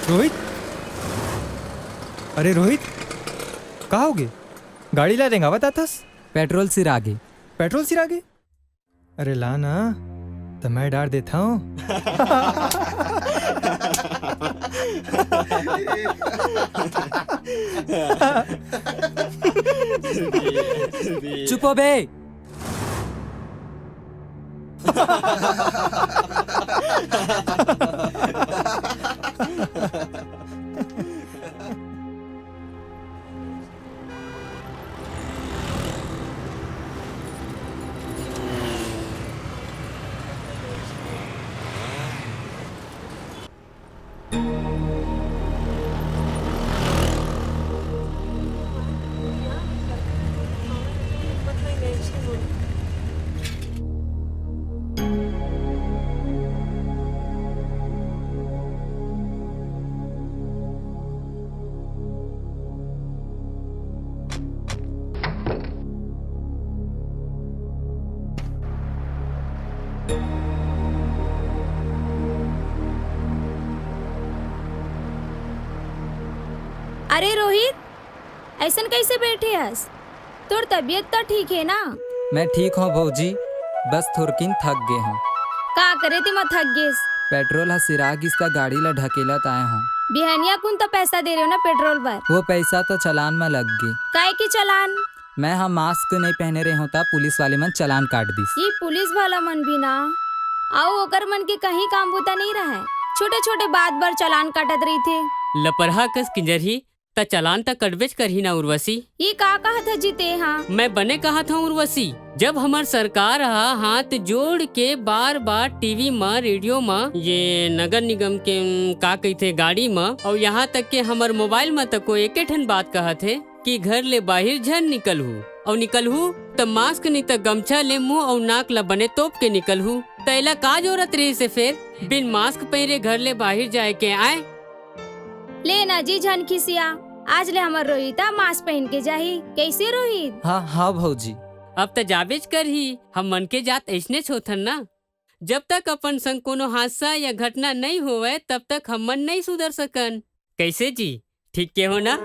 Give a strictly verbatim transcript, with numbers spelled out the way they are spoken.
रोहित, अरे रोहित, का होगे? गाड़ी ला रेंगावत आथस? पेट्रोल सिरागे। पेट्रोल सिरागे? अरे ला ना, त मैं डार देथंव। चुप हो बे। अरे रोहित, अइसन कइसे बैठे हस? तोर तबीयत त ठीक हे ना? मैं ठीक हंव भौजी, बस थोरकिन थक गे हंव। का करे तेमा थक गेस? पेट्रोल ह सिरा गिस त गाड़ी ला ढकेलत आए हंव। बिहनिया कुन त पैसा दे रेहेव ना पेट्रोल बर? वो पैसा तो चालान म लग गे। काय के चालान? मैं ह मास्क नइ पहने रेहेंव त पुलिस वाले मन चालान काट दिस। ये पुलिस वाला मन भी ना, अउ ओकर मन के कहीं काम बूता नइ रहय, छोटे-छोटे बात बर चालान काटत रहिथे। लपरहा कस किंजरही, त चालान त कटबेच करही ना, उर्वशी। ये का कहत ह जी तेहा? मैं बने कहत हंव, उर्वशी। जब हमर सरकार ह हाथ जोड़ के बार-बार टीवी म, रेडियो म, ये नगर निगम के, उम, का कहिथे, गाड़ी म, अउ यहां तक के हमर मोबाइल म तको एके ठन बात कहत हे कि घर ले बाहिर झन निकलहू, अउ निकलहू त मास्क नी त गमछा ले मुंह अउ नाक ल बने तोप के निकलहू। त एला का जरूरत रहिस हे फेर, बिन मास्क पहिरे घर ले बाहिर जाए के? आय। ले ना जी, झन खिसिया, आज ले हमर रोहित ह मास्क पहिन के जाही। कइसे रोहित? हां, हां भौजी। अब त जाबेच करही, हमन के जात अइसनेच होथन ना। जब तक अपन संग कोनो हादसा या घटना नइ होवय, तब तक हमन नइ सुधर सकन। कइसे जी, ठीक केहेंव ना?